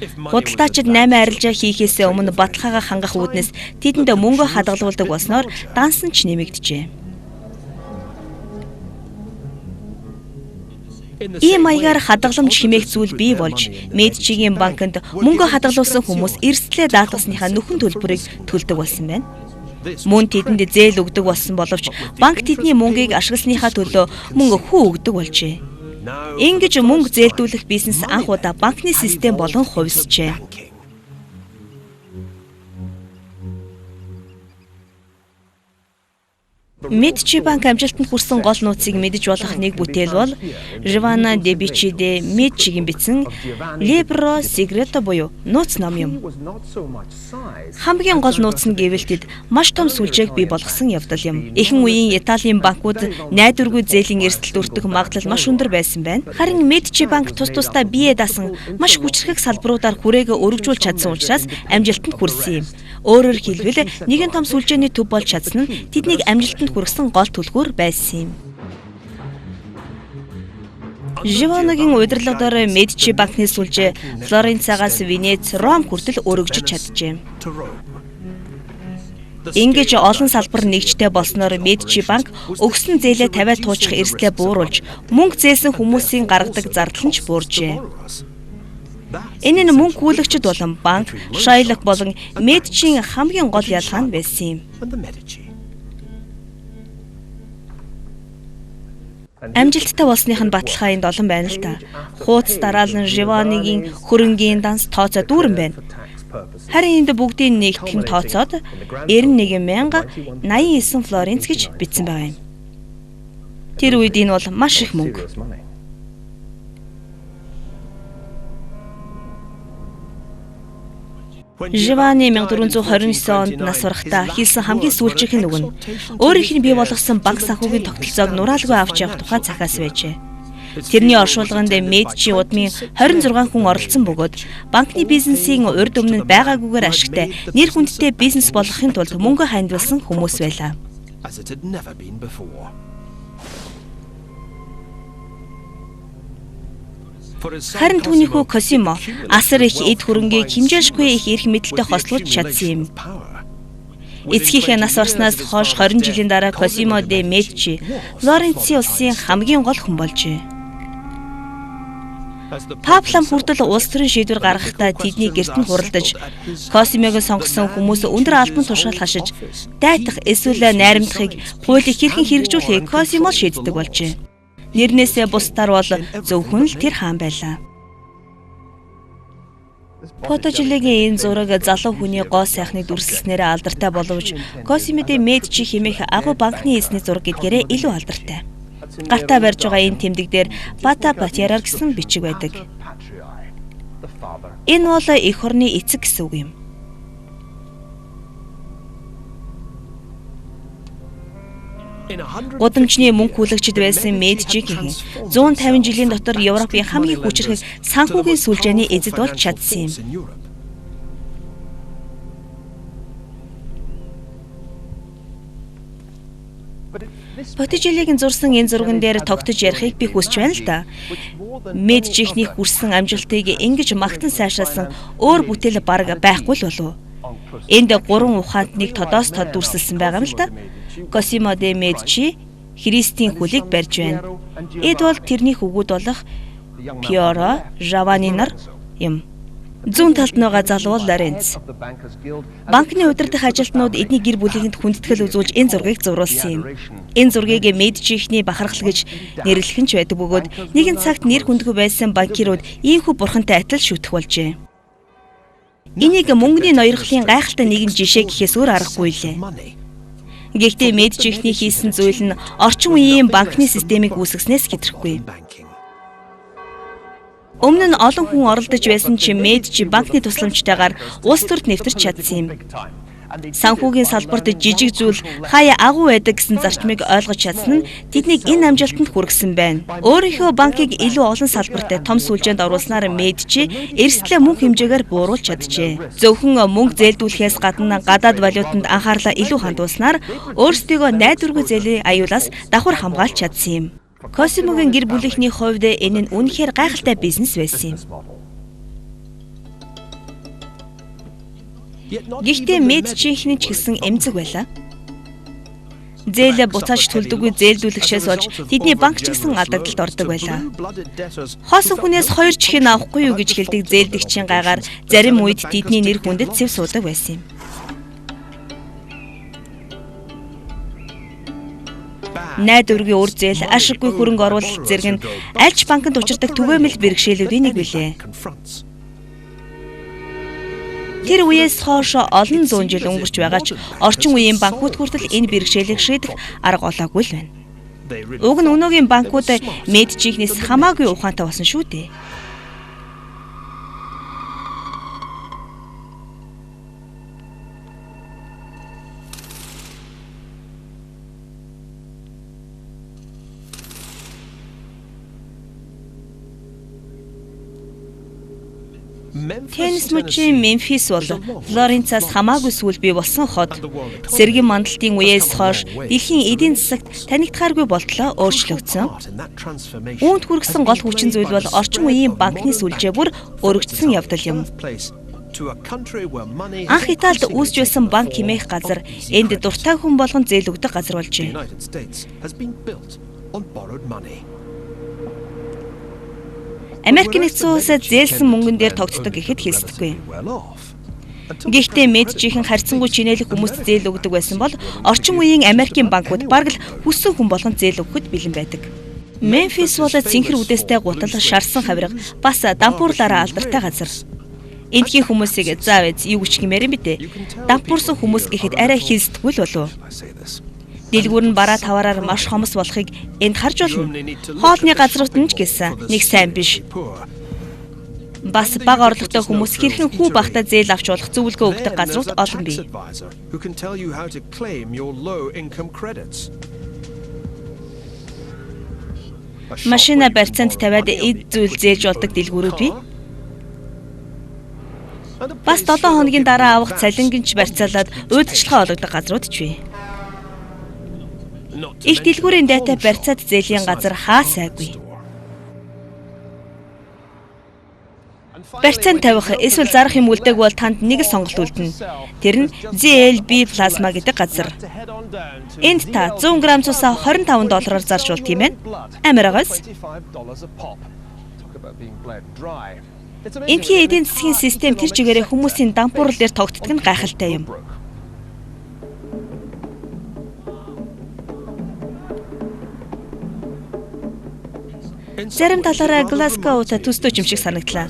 Худалдаачид 8 арилжаа хийхээсээ өмнө баталгаагаа хангах үүднээс тэдэнд мөнгө хадгалуулдаг болсноор дансан ч нэмэгджээ. Ийм маягаар хадгаламж хэмээх зүйл бий болж Медичигийн банкнд мөнгө хадгалуулсан хүмүүс эрсдлээ даатгасныхаа нөхөн төлбөрийг төлдөг болсон байна. Мөн тэдэнд зээл өгдөг болсон боловч банк тэдний мөнгийг ашигласныхаа төлөө мөн хүү өгдөг болжээ. Ингэж мөнгө зээлдүүлэх бизнес анх удаа банкны систем болон хувьсжээ. Медичи банк амжилтанд хүрсэн гол нууцыг мэдэж болох нэг бүтээл бол Живана де Бичи де Медичигийн бичсэн Libro Segreto буюу нууц ном юм. Хамгийн гол нууц нь гэвэл тэд маш том сүлжээг бий болгосон явдал юм. Эхэн үеийн Италийн банкуд найдваргүй зээлийн эрсдэлд өртөх магадлал маш өндөр байсан байна. Харин Медичи банк тус тусдаа бие даасан маш хүчрхэг салбаруудаар хүрээгээ өргөжүүлж чадсан учраас амжилтанд хүрсэн юм. Өөрөөр хэлбэл нэгэн том сүлжээний төв болж чадсан нь тэднийг амжилтанд хүргэсэн гол түлхүүр байсан юм. Живоногийн удирдлагаар Медичи банкны сүлжээ Флоренцагаас Венец, Ром хүртэл өргөжиж чаджээ. Ингэж олон салбар нэгжтэй болсноор Медичи банк өгсөн зээлээ тавиад туучих эрсдлээ бууруулж, мөнгө зээлсэн хүмүүсийн гаргадаг зардал нь ч бууржээ. Энэ нь мөнгө хүлэгчид болон банк, Шайлок болон Медичийн хамгийн гол ялгаа нь байсан юм. Амжилттай болсных нь баталгаа энд олон байна л та. Хууц дараалан Живанигийн хөрөнгийн данс тооцоо дүүрэн байна. Харин энд бүгдийн нэгтгэн тооцоод 91,089 флоринц гэж бичсэн байгаа юм. Тэр үед энэ бол маш их мөнгө. Живани 1429 онд нас барахдаа хийсэн хамгийн сүүлчийнх нь үг нь өөрийнх нь бий болгосон банк санхүүгийн тогтолцоог нураалгүй авч явах тухай захиас байжээ. Тэрний оршуулганд Медичи удмын 26 хүн оролцсон бөгөөд банкны бизнесийн урд өмнө нь байгаагүйгээр ашигтай нэр хүндтэй бизнес болгохын тулд мөнгө хандивалсан хүмүүс байлаа. Харин түүний хүү Косимо асар их эд хөрөнгийг хэмжээлшгүй их эрх мэдэлтэй хослуулж чадсан юм. Эцгийнхээ нас барснаас хойш 20 жилийн дараа Косимо де Медичи Флоренцийн улсын хамгийн гол хүн болжээ. Пап лам хүртэл улс төрийн шийдвэр гаргахдаа тэдний гэрт нь хуралдаж, Косимог сонгосон хүмүүс өндөр албан тушаал хашиж, дайтах эсвэл найрамдахыг хуулийг хэрхэн хэрэгжүүлэхийг Косимо шийддэг болжээ. Нэрнээсээ бусдаар бол зөвхөн л тэр хаан байлаа. Фотожилегийн энэ зураг залуу хүний гоо сайхныг дүрслэснээрээ алдартай боловч Косимо де Медичи хэмээх агуу банкны эзний зураг гэдгээрээ илүү алдартай. Гартаа барьж байгаа энэ тэмдэг дээр Бата Патиарар гэсэн бичиг байдаг. Энэ бол эх орны эцэг гэсэн үг юм. Гудамжны мөнгө хүлэгчид байсан Медичигийн 150 жилийн дотор Европын хамгийн хүчирхэг санхүүгийн сүлжээний эзэд болж чадсан юм. Боттичеллигийн зурсан энэ зурган дээр тогтож ярихыг би хүсэж байна л да. Медичийнхний хүрсэн амжилтыг ингэж магтан сайшаасан өөр бүтээл бараг байхгүй л болов. Энд гурван ухаанд нэг тодоос тод дүрсэлсэн байгаа юм л да. Косимо де Медичи Христийн хөлийг барьж байна. Эд бол тэрний хөвгүүд болох Пьеро, Жавани нар юм. Зүүн талд байгаа залуу бол Лоренц. Банкны удирдах ажилтнууд эдний гэр бүлийнхэнд хүндэтгэл үзүүлж энэ зургийг зурулсан юм. Энэ зургийг Медичийнхний бахархал гэж нэрлэх нь ч байдаг бөгөөд нэгэн цагт нэр хүндгүй байсан банкирууд ийхүү бурхантай адил шүтэх болжээ. Энийг мөнгөний ноёрхлын гайхалтай нэгэн жишээ гэхээс өөр аргагүй лээ. Гэхдээ Медичийнхний хийсэн зүйл нь орчин үеийн банкны системийг үүсгэснээс хэтрэхгүй. Өмнө нь олон хүн оролдож байсан ч Медичи банкны тусламжтайгаар улс төрд нэвтэрч чадсан юм. Санхүүгийн салбарт жижиг зүйл хаяа агуу байдаг гэсэн зарчмыг ойлгож чадсан нь тэднийг энэ амжилтанд хүргэсэн байна. Өөрийнхөө банкыг илүү олон салбарт том сүлжээнд оруулснаар Медичи эрсдлээ мөн хэмжээгээр бууруулж чаджээ. Зөвхөн мөнгө зээлдүүлэхээс гадна гадаад валютанд анхаарлаа илүү хандуулснаар өөрсдийгөө найдваргүй зээлийн аюулаас давхар хамгаалж чадсан юм. Косимогийн гэр бүлийнхний хувьд энэ нь үнэхээр гайхалтай бизнес байсан юм. Гэхдээ Медичийнхний ч гэсэн эмзэг байлаа. Зээл буцааж төлдөггүй зээлдүүлэгчээс болж тэдний банк ч гэсэн алдагдлалд ордог байлаа. Хоосон хүнээс 2 чихэн авахгүй юу гэж хэлдэг зээлдэгчийн гайгаар зарим үед тэдний нэр хүндэд сэв суудаг байсан юм. Найдваргүй үр зээл, ашиггүй хөрөнгө оруулалт зэрэг нь аль ч банкнд учирдаг түгээмэл бэрхшээлүүдийн нэг билээ. Тэр үеэс хойш олон зуун жил өнгөрч байгаа ч орчин үеийн банкуд хүртэл энэ бэрхшээлийг шийдэх арга олоогүй л байна. Уг нь өнөөгийн банкуд Медичийнхнээс хамаагүй ухаантай болсон шүү дээ. Теннис мужийн Мемфис бол Флоренцаас хамаагүй сүүл бий болсон хот. Сэргийн мандалтын үеэс хойш дэлхийн эдийн засагт танигдахааргүй болтлоо өөрчлөгдсөн. Үүнд хүргэсэн гол хүчин зүйл бол орчин үеийн банкны сүлжээ бүр өргөжсөн явдал юм. Анх Италид үүсч байсан банк хэмээх газар энд дуртай хүн болгон зээл өгдөг газар болжээ. Америк нэгдсэн улсад зээлсэн мөнгөн дээр тогтдог гэхэд хэлсдэггүй. Гэхдээ Медичийнхэн харьцангуй чинээлэх хүмүүст зээл өгдөг байсан бол орчин үеийн Америкийн банкуд бараг л хүссэн хүн болгонд зээл өгөхөд бэлэн байдаг. Мемфис бол цэнхэр үдээстэй гутал, шарсан хавирга, бас дампуурлаараа алдартай газар. Эндхийн хүмүүсийг заавэз юу гэж гэмээр юм бэ те? Дампуурсан хүмүүс гэхэд арай хэлсдэггүй л болов. Дэлгүүр нь бараа таваараар маш хомс болохыг энд харж болно. Хоолны газрууд нь ч гэсэн нэг сайн биш. Бас бага орлоготой хүмүүс хэрхэн хүү багтаа зээл авч болох зөвлөгөө өгдөг газрууд олон бий. Машина барьцаанд тавиад эд зүйл зээлж болдог дэлгүүрүүд бий. Бас 7 хоногийн дараа авах цалингинч барьцаалаад удирдлагаа олгодог газрууд ч бий. Их дэлгүүрийн дайтай барьцаад зээлийн газар хаа сайгүй. Барьцаанд тавих эсвэл зарах юм үлдээг бол танд нэг л сонголт үлдэнэ. Тэр нь ZLB Plasma гэдэг газар. Энд та 100 г цусаа $25 зарж болт юм байна. Амар агаас. Эндхийн эдийн засгийн систем тэр чигээрээ хүмүүсийн дампуурал дээр тогтдог нь гайхалтай юм. Зарим талаараа Глазгоутай төстэй юм шиг санагдлаа.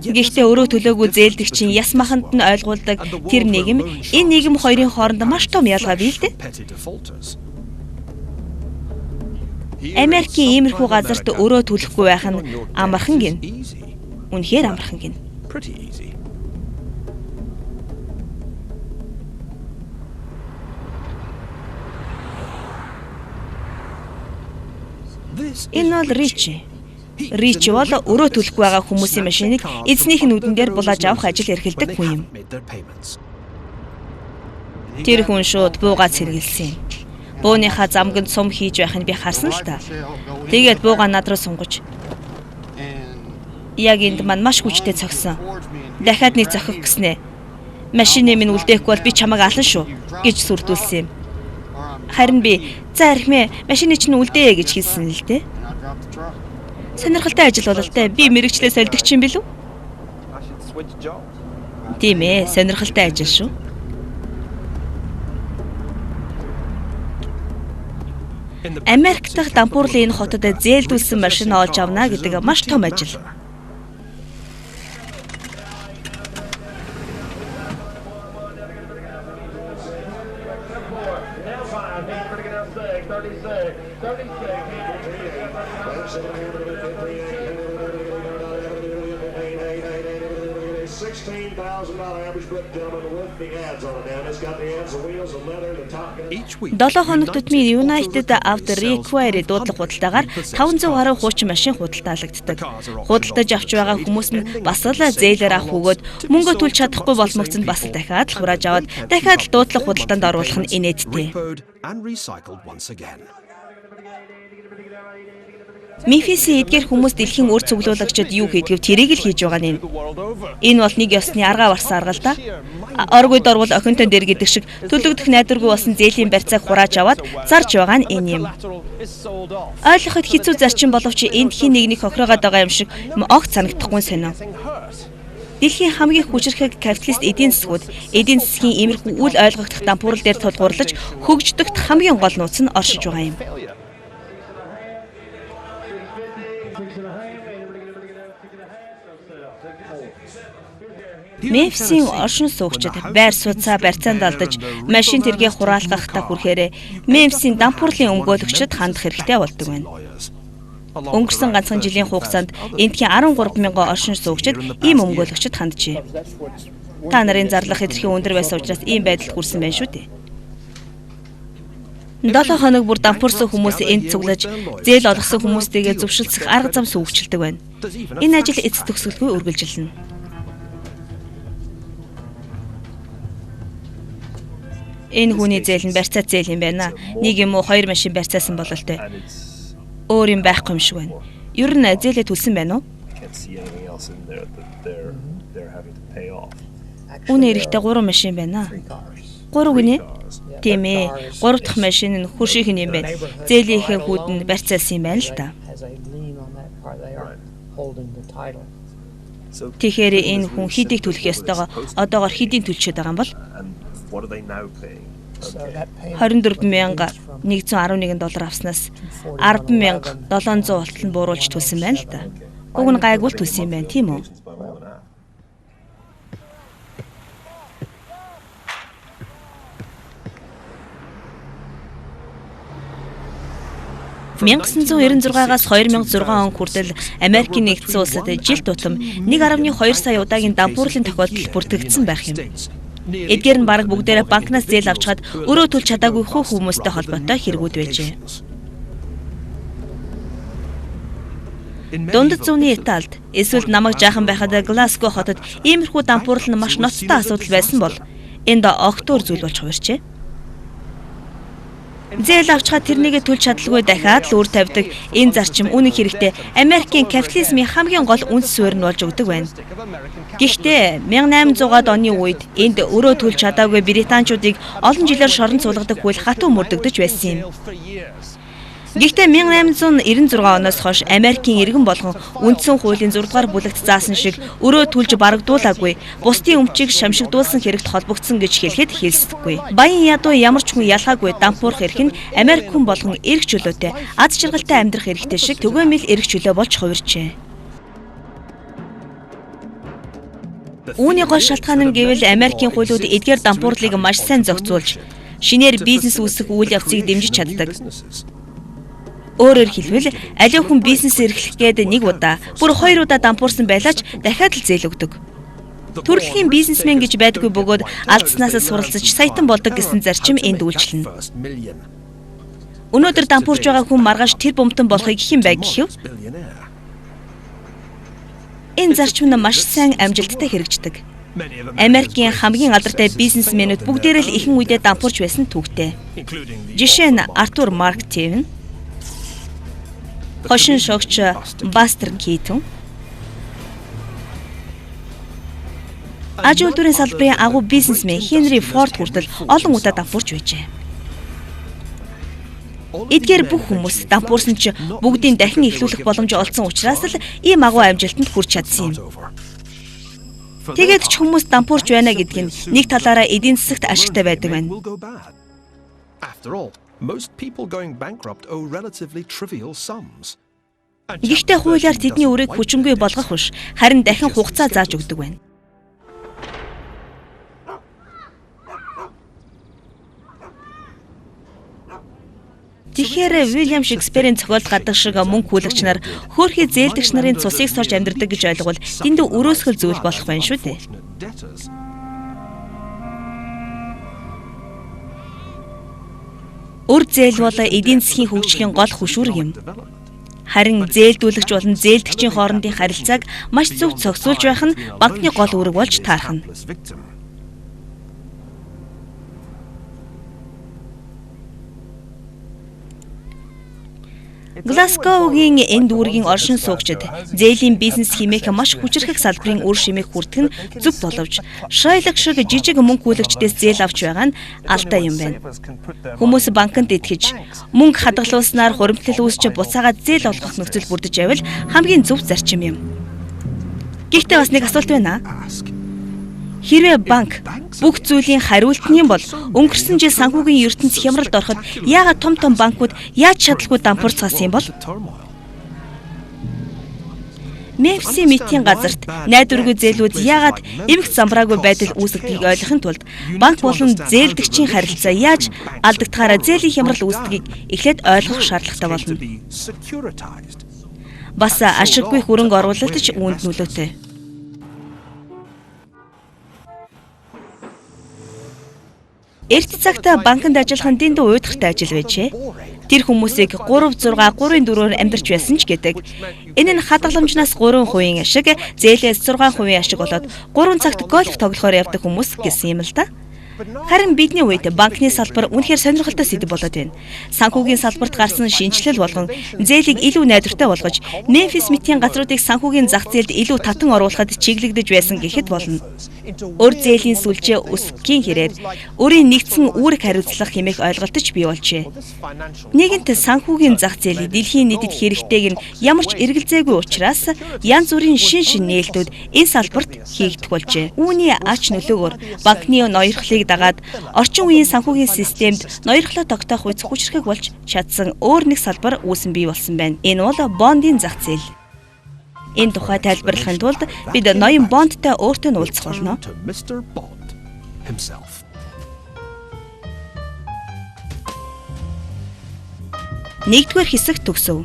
Гэхдээ өрөө төлөөгүй зээлдэгчийн яс маханд нь ойлгуулдаг тэр нийгэм энэ нийгэм хоёрын хооронд маш том ялгаа бий л дээ. Америкийн иймэрхүү газарт өрөө төлөхгүй байх нь амархан гин. Үнэхээр амархан гин. Энэ бол Ричи. Ричи бол өрөө төлөхгүй байгаа хүмүүсийн машиныг эзнийх нь нүдэн дээр булааж авах ажил эрхэлдэг хүн юм. Тэр хүн шууд буугаа цэргэлсэн юм. Бууныхаа замганд сум хийж байх нь би харсан л та. Тэгээд буугаа над руу сунгаж. Яг энд мань маш хүчтэй цогсон. Дахиад нэг зохих гэснэ. Машины минь үлдээхгүй бол би чамайг алан шүү гэж сүрдүүлсэн юм. Харин би за архимээ машины чинь үлдээе гэж хэлсэн л дээ. Сонирхолтой ажил бололтой. Би мэрэгчлээ сольдог юм билүү? Тийм ээ, сонирхолтой ажил шүү. Америк дахь дампуурлын энэ хотод зээлдүүлсэн машин олж авна гэдэг маш том ажил. 7 хоног тутмын United Auto Recovery дуудлага худалдаагаар 500 гаруй хуучин машин худалдаалагддаг. Худалдаж авч байгаа хүмүүс нь бас л зээлээр авах өгөөд мөнгө төлж чадахгүй болмогцонд бас дахиад л хурааж аваад дахиад л дуудлага худалдаанд оруулах нь инээдтэй. Мемфисийн эдгээр хүмүүс дэлхийн үр цуглуулагчид юу хийдгэв тэрийг л хийж байгаа нь. Энэ бол нэг ёсны аргаа барсан арга л да. Оргүй дорвол охинтой дээр гэдэг шиг төлөгдөх найдваргүй болсон зээлийн барьцааг хурааж аваад зарж байгаа нь энэ юм. Ойлгоход хэцүү зарчим боловч энд хин нэг нэг хохироогоод байгаа юм шиг огт санагдахгүй сонио. Дэлхийн хамгийн хүчирхэг капиталист эдийн засгууд эдийн засгийн иймэрхүү үл ойлгогдох дампуурал дээр тулгуурлаж хөгждөгт хамгийн гол нууц нь оршиж байгаа юм. Мемфисийн оршин суугчид байр сууцаа барьцаанд алдаж машин тэргээ хураалгахтаа хүрэхээрээ Мемфисийн дампуурлын өмгөөлөгчдөд хандах хэрэгтэй болдог байна. Өнгөрсөн ганцхан жилийн хугацаанд эндхийн 13 мянган оршин суугчид ийм өмгөөлөгчдөд ханджээ. Та нарын зарлах хэтэрхий өндөр байсан учраас ийм байдалд хүрсэн байна шүү дээ. 7 хоног бүр дампуурсан хүмүүс энд цуглаж зээл олгосон хүмүүстэйгээ зөвшөлдсөх арга зам сүйгчилдэг байна. Энэ ажил эц төгсгөлгүй үргэлжилнэ. Энэ хүний зээл нь барьцаа зээл юм байна. Нэг юм уу хоёр машин барьцаасан бололтой. Өөр юм байхгүй юм шиг байна. Ер нь зээлээ төлсөн байна уу? Үнэ эрэхтэй 3 машин байна. 3 гинэ? Тийм ээ. 3 дахь машин нь хөршийнх нь юм байна. Зээлийнхээ хүүд нь барьцаалсан юм байна л та. Тэгэхээр энэ хүн хэдийг төлөх ёстойгоо одоогоор хэдийг төлчөөд байгаа юм бол? 24,111 доллар авснаас 10,700 болтол нь бууруулж төлсөн байна л та. Уг нь гайгүй л төлсөн юм байна, тийм үү? «1996-аас 2006 он хүртэл Америкийн нэгдсэн улсад жил тутам 1.2 сая удаагийн дампуурлын тохиолдол бүртгэгдсэн байх юм. Эдгээр нь бараг бүгдээрээ банкнаас зээл авчхаад өрөө төлж чадаагүй хүү хүмүүстэй холбоотой хэрэгүүд байжээ. Дундад зууны Италид эсвэл намайг жаахан байхад Глазго хотод иймэрхүү дампуурал нь маш ноцтой асуудал байсан бол энд огт өөр зүйл болж хувирчээ. Зээл авчхаад тэрнийгээ төлж чадалгүй дахиад л үр тавьдаг энэ зарчим үнэн хэрэгтээ Америкийн капитализмын хамгийн гол үндэс суурь нь болж өгдөг байна. Гэхдээ 1800-аад оны үед энд өрөө төлж чадаагүй британчуудыг олон жилээр шоронд суулгадаг хууль хатуу мөрдөгдөж байсан юм. Гэхдээ 1896 оноос хойш Америкийн иргэн болгон үндсэн хуулийн 6 дугаар бүлэгт заасан шиг өрөө төлж барагдуулаагүй бусдын өмчийг шамшигдуулсан хэрэгт холбогдсон гэж хэлэхэд хэлсдэггүй. Баян ядуу ямар ч хүн ялгаагүй дампуурах эрх нь Америк хүн болгон эрх чөлөөтэй аз жаргалтай амьдрах эрхтэй шиг түгээмэл эрх чөлөө болж хувирчээ. Үүний гол шалтгаан нь гэвэл Америкийн хуулиуд эдгээр дампуурлыг маш сайн зохицуулж шинээр бизнес үүсгэх үйл явцыг дэмжиж чаддаг. Өөрөөр хэлбэл аливаа хүн бизнес эрхлэх гээд нэг удаа, бүр хоёр удаа дампуурсан байлаа ч дахиад л зээл өгдөг. Төрөлхийн бизнесмен гэж байдаггүй бөгөөд алдснаасаа суралцаж саятан болдог гэсэн зарчим энд үйлчилнэ. Өнөөдөр дампуурч байгаа хүн маргааш тэр бумтан болохыг хэн бай гэх юм? Энэ зарчим нь маш сайн амжилттай хэрэгждэг. Америкийн хамгийн алдартай бизнесмэнүүд бүгдээрээ л ихэнх үедээ дампуурч байсан түүхтэй. Жишээ нь Артур Марк Твен, хошин шогч Бастер Китон, аж үйлдвэрийн салбарын агуу бизнесмен Хенри Форд хүртэл олон удаа дампуурч байжээ. Эдгээр бүх хүмүүс дампуурсан ч бүгдийн дахин эхлүүлэх боломж олдсон учраас л ийм агуу амжилтанд хүрч чадсан юм. Тэгээд ч хүмүүс дампуурч байна гэдг нь нэг талаараа эдийн засагт ашигтай байдаг байна. Гэхдээ хуулиар тэдний үрийг хүчингүй болгох биш, харин дахин хугацаа зааж өгдөг байна. Тэгэхээр Уильям Шекспирийн зохиолд гадаг шиг мөнгө хүлэгч нар хөөрхий зээлдэгч нарын цусыг сорж амьдардаг гэж ойлгвол дэндүү өрөөсгөл зүйл болох байна шүү дээ. Өр зээл бол эдийн засгийн хөгжлийн гол хөшүүрэг юм. Харин зээлдүүлэгч болон зээлдэгчийн хоорондын харилцааг маш зөв зохицуулж байх нь банкны гол үүрэг болж таарах нь. Глазгоугийн энэ дүүргийн оршин суугчид зээлийн бизнес хэмээх маш хүчирхэг салбарын үр шимийг хүртэх нь зөв боловч Шайлок шиг жижиг мөнгө хүлэгчдээс зээл авч байгаа нь алдаа юм байна. Хүмүүс банкнд итгэж мөнгө хадгалуулснаар хуримтлал үүсч буцаагаад зээл олгох нөхцөл бүрдэж байвал хамгийн зөв зарчим юм. Гэхдээ бас нэг асуулт байна. Хэрвээ банк бүх зүйлийн хариулт нь юм бол өнгөрсөн жил санхүүгийн ертөнц хямралд ороход яагаад том том банкуд яаж чадалгүй дампуурцгаасан юм бол? Мемфисийн мэтийн газарт найдваргүй зээлүүд яагаад эмх замбраагүй байдал үүсгэдгийг ойлгохын тулд банк болон зээлдэгчийн харилцаа яаж алдагдахаараа зээлийн хямрал үүсдэгийг эхлээд ойлгох шаардлагатай болно. Бас ашиггүй хөрөнгө оруулалт ч үүнд нөлөөтэй. Эрт цагт банкнд ажиллах нь дэндүү уйдгартай ажил байжээ. Тэр хүмүүсийг 3 6 3 4-оор амьдарч байсан ч гэдэг. Энэ нь хадгаламжнаас 3% ашиг, зээлээс 6% ашиг болоод 3 цагт гольф тоглохоор явдаг хүмүүс гэсэн юм л да. Харин бидний үед банкны салбар үнэхээр сонирхолтой сэдэв болоод байна. Санхүүгийн салбарт гарсан шинэчлэл болгон зээлийг илүү найдвартай болгож Мемфис мэтийн газруудыг санхүүгийн зах зээлд илүү татан оруулахад чиглэгдэж байсан гэхэд болно. Өр зээлийн сүлжээ өсөхийн хэрээр өөрийн нэгдсэн үүрэг хариуцлага хэмээх ойлголт ч бий болжээ. Нэгэнт санхүүгийн зах зээлийг дэлхийн нийтэд хэрэгтэйг нь ямар ч эргэлзээгүй учраас янз бүрийн шин шин нээлтүүд энэ салбарт хийгдэх болжээ. Үүний ач нөлөөгөөр банкны ноёрхлыг дагаад орчин үеийн санхүүгийн системд ноёрхлоо тогтоох үе хүчирхэг болж чадсан өөр нэг салбар үүсэн бий болсон байна. Энэ бол бондын зах зээл. Энэ тухай тайлбарлахын тулд бид ноён Бондтой өөртөө нь уулзах болно. Нэгдүгээр хэсэг төгсөв.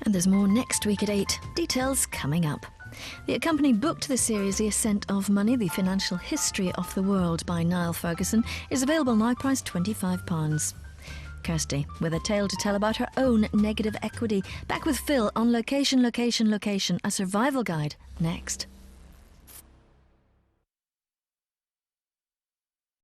And there's more next week at 8. Details coming up. The accompanying book to the series, The Ascent of Money, The Financial History of the World by Niall Ferguson, is available now, priced £25. Kirsty, with a tale to tell about her own negative equity. Back with Phil on Location, Location, Location, a survival guide, next.